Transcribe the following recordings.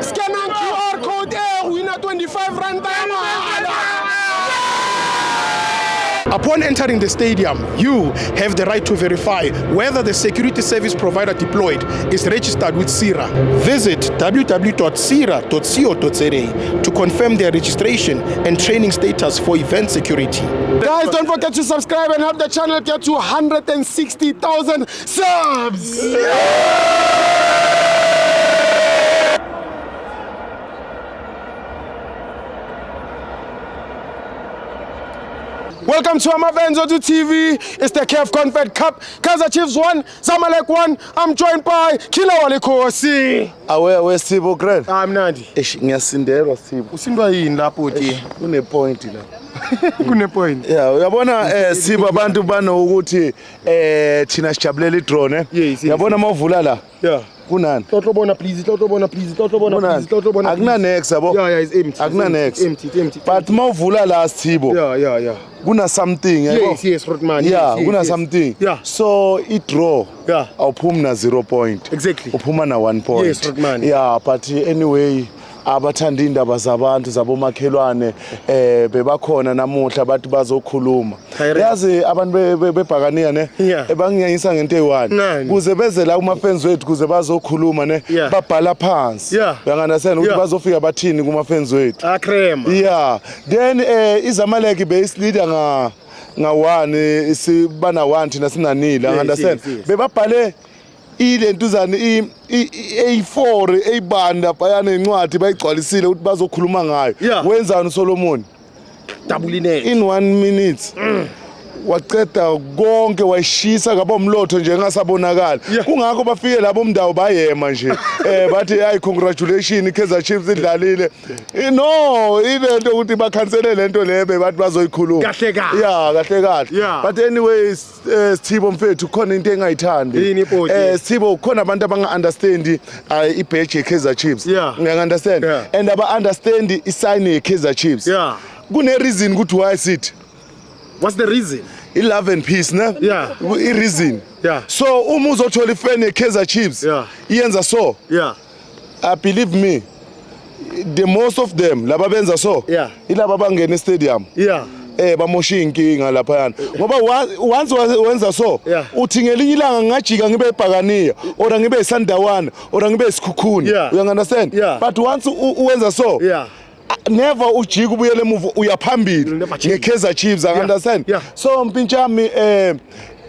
Scanang QR code e wina 25 rand ya mahala. Upon entering the stadium, you have the right to verify whether the security service provider deployed is registered with PSIRA. Visit www.psira.co.za to confirm their registration and training status for event security. Guys, don't forget to subscribe and help the channel get to 160,000 subs. Welcome to Amavenzo to TV. It's the CAF Confed Cup. Kaizer Chiefs 1, Zamalek 1. I'm joined by Killer Walikosi. Awe awe Sipho Grand. I'm Nandi. Eish ngiyasindelwa Sipho. Usindwa yini lapho ti? Kune point la. Kune point. Yeah, uyabona Sipho abantu banokuthi thina sijabulela i-drone eh. Yes, yes, Uyabona mawuvula la Yeah. kunani? Tlotlo bona please, tlotlo bona please, tlotlo bona Kunani? please, tlotlo bona. Akuna nex yabo. Yeah, it's empty. Akuna It's nex. empty, it's empty. But mawuvula la Sipho Yeah. kuna something yabo. Yes, Rotman. Yeah, yes, kuna yes. something. Yeah. So i-draw Yeah. awuphumi na 0 point. Exactly. Uphuma na 1 point. Yes, Rodman. Yeah, but anyway abathanda indaba zabantu zabomakhelwane bebakhona namuhla bathi bazokhuluma. Direct. Yazi abantu bebhakaniya ne Yeah. banginyanyisa ngento eyi-one. Nani? Kuze beze la kuma fans wethu kuze bazokhuluma ne Yeah. babhala phansi. Yeah. Uyangunderstand ukuthi Yeah. bazofika bathini kuma fans wethu. Akrema. Yeah. Then iZamalek base leader nga 1 sibana 1 thina sinanile Yes, understand yes, yes. bebabhale ilentuzana i-A4 eyibanda phayana incwadi bayigcwalisile ukuthi bazokhuluma ngayo. Yeah. Wenzani uSolomon Double net. in 1 minute waqeda konke wayishisa ngabo mlotho nje engasabonakali. Yeah. Kungakho bafike labo mndawo bayema nje bathi hayi congratulations Kaizer Chiefs idlalile. No ilento ukuthi bakhansele lento lebe bathi bazoyikhuluma. Kahle kahle. Yeah, kahle kahle. Yeah. But anyway Sithibo mfethu khona into engayithandi. Yini ibhodi? Sithibo khona abantu abanga understand ibadge ye Kaizer Chiefs. Yeah. Uya understand? Yeah. And aba understand isign ye Kaizer Chiefs. Yeah. Kune reason ukuthi why sithi What's the reason? i-love and peace ne? Yeah. I-reason. Yeah. So uma uzothola ifan ye-Kaizer Chiefs Yeah. iyenza so. Yeah. Believe me, the most of them laba benza so Yeah. ilaba abangena estadium Yeah. bamosha inkinga laphayana ngoba once wenza so Yeah. uthi ngelinye ilanga ngingajika ngibe ibhakaniya or ngibe isandawana or ngibe isikhukhuni. Yeah. You understand? Yeah. But once uwenza so Yeah. never ujike ubuyele emuva uya phambili You'll never change. nge-Kaizer Chiefs. I understand? Yeah. So mpintshami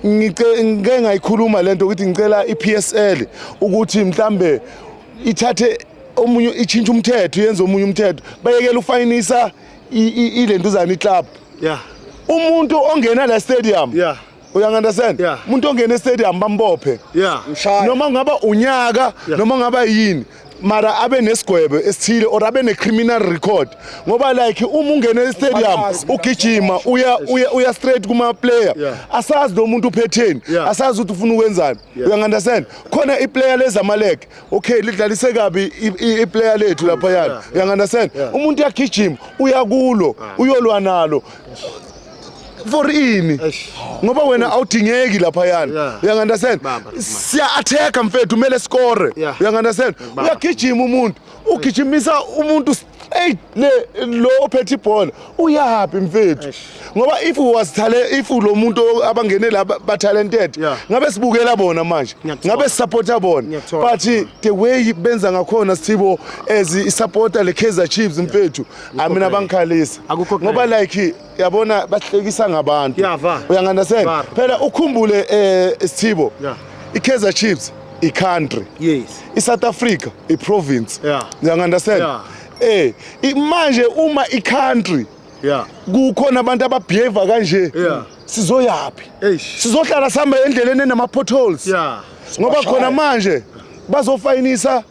ngike ngayikhuluma lento ukuthi ngicela i-PSL ukuthi mhlambe ithathe omunye ichintshe umthetho yenze omunye umthetho bayekele ufayinisa ilentuzana iclub. Yeah. Umuntu ongena la stadium. Yeah. Uyangunderstand? Yeah. Umuntu ongena estadium bambophe. Yeah. Noma ngaba unyaka Yeah. noma ngaba yini mara abe nesigwebo esithile or abe ne-criminal record ngoba like uma ungena estadium ugijima uya straight kuma player. Yeah. Asazi lo muntu uphetheni. Yeah. Asazi ukuthi ufuna ukwenzani. Yeah. Uyangunderstand? Khona iplayer leZamalek okay lidlalise kabi iplayer lethu laphayana. Yeah. Uyangunderstand? Yeah. Umuntu uyagijima uya kulo uyolwa nalo for ini Eish. ngoba wena awudingeki laphayana. Yeah. Uyangunderstand? Baba, Siya attack mfethu kumele score. Yeah. Uyangunderstand? Baba. Uyagijima umuntu ugijimisa umuntu straight le lo ophethe ibhola uyaphi mfethu Eish. ngoba if was talent if lo muntu abangene la ba talented Yeah. ngabe sibukela bona manje Ngiyakuthola. ngabe sisupporta bona Ngiyakuthola. but the way benza ngakhona Sithibo as isupporter le Kaizer Chiefs mfethu mina bangikhalisa Akukho ngoba grand. like yabona bahlekisa ngabantu. Yeah, va. Uyangunderstand? Va. Phela ukhumbule Sithibo Yeah. iKaizer Chiefs i-country. Yes. iSouth Africa i-province. Yeah. Uyangunderstand? Yeah. Manje uma i-country Yeah. kukhona abantu ababehave kanje Yeah. sizoyapi? Eish. Sizohlala sihamba endleleni enama potholes. Yeah. Ngoba khona manje bazofayinisa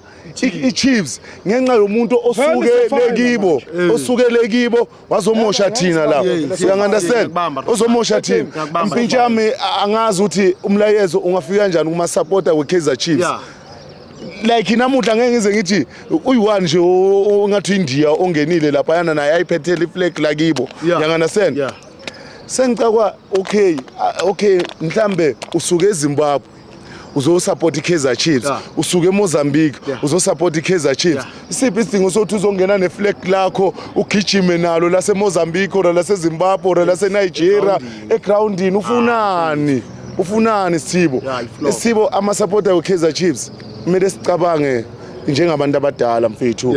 i-Chiefs ngenxa yomuntu osuke lekibo osuke lekibo wazomosha thina lapho. Yes, Uyangunderstand? ngiyakubamba. Ozomosha thina. Ngiyakubamba. Mpintshami angazi ukuthi umlayezo ungafika kanjani kuma supporter we-Kaizer Chiefs. Yeah. Like namuhla ngeke ngize ngithi uyi-one nje ongathi India ongenile laphayana naye ayiphethele iflag lakibo. Yeah. Uyangunderstand? Yeah. Sengicakwa okay okay mhlambe usuke eZimbabwe Uzosupport iKaizer Chiefs. Usuke eMozambique, uzosupport iKaizer Chiefs. Isiphi isidingo sokuthi uzongena neflag lakho, ugijime nalo laseMozambique or laseZimbabwe or laseNigeria egroundini? Ufunani? Ufunani, Sithibo? Yeah, i-flop. Sithibo, ama-supporter we-Kaizer Chiefs kumele sicabange njengabantu abadala, mfethu.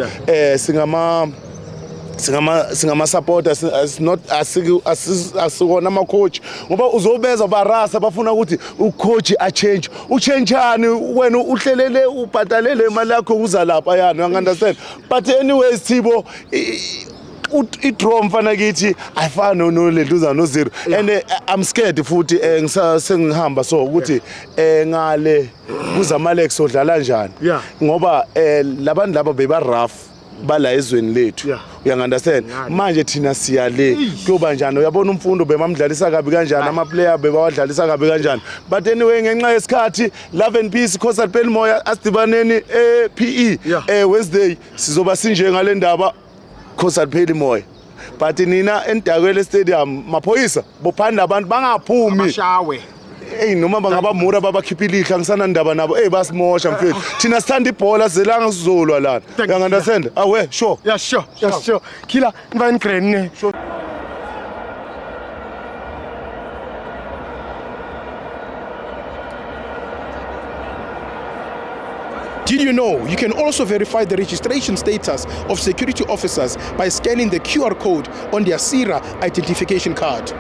Singama supporters, not asikona ama coach, ngoba uzobeza barasa bafuna ukuthi ucoach a change. Uchangeani wena? Uhlelele, ubhadalele imali yakho kuza lapha yani, you understand? But anyways, Thibo, i-draw, mfana kithi, ayifani nolentuzana no-zero. And I'm scared futhi, sengihamba so ukuthi ngale kuZamalek sodlala kanjani, ngoba labantu laba beba rough bala ezweni lethu. Uyangi-understand? Manje thina siya le, kuyoba njani? Uyabona, umfundo bemamdlalisa kabi kanjani, ama-player bebawadlalisa kabi kanjani. But anyway, ngenxa yesikhathi, love and peace, Coastal Pen Moya, asidibaneni e-PE. Wednesday sizoba sinje ngale ndaba, Coastal Pheli Moya. But nina endakwele stadium, maphoyisa, bophanda abantu bangaphumi. Bashawe. Eyi, noma bangabamura babakhipha ilihla, ngisanandaba nabo. Eyi, basimosha, mfethu. Thina sithanda ibhola, sizelanga sizolwa lana. Thank you. Uyangi-understand? Awe, sure. Yeah, sure. Killer, Van Grene. Did you know you can also verify the registration status of security officers by scanning the QR code on their PSIRA identification card?